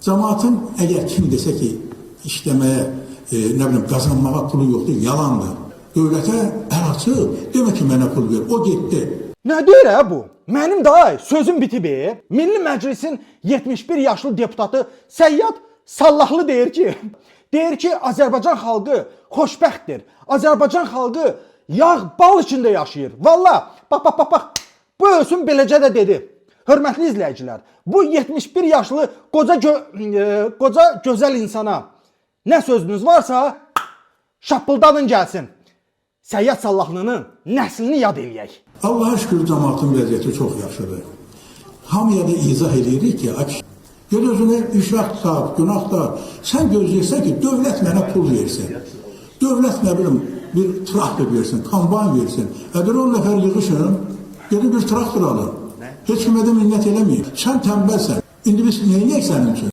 Cəmaatın əgər kim desə ki, işləməyə, nə bilim, qazanmağa pulu yoxdur, yalandır. Dövlətə əl açıb, demə ki, mənə pul ver. O getdi. Nə deyir hə bu? Mənim day sözüm bitib. Milli Məclisin 71 yaşlı deputatı Səyyad Sallahlı deyir ki, deyir ki, Azərbaycan xalqı xoşbəxtdir. Azərbaycan xalqı yağ bal içində yaşayır. Valla, bax bax bax bax. Bu ölsün beləcə də dedi. Hörmətli izləyicilər, bu 71 yaşlı qoca gözəl insana nə sözünüz varsa şappıldanın gəlsin. Səyyad Sallahlının nəslini yad eləyək. Allaha şükür cəmaatın vəziyyəti çox yaxşıdır. Hamıya da izah eləyirik ki, ay kişi, ged özünə uşaq tap, günah tap. Sən gözləyirsən ki, dövlət mənə pul versin. Dövlət nə bilim, bir traktor versin, kombayn versin. Əgər 10 nəfər yığışın, gedin bir traktor alın. Heç kimə də minnət eləməyin. Sən tənbəlsən. İndi biz nə edək sənin üçün?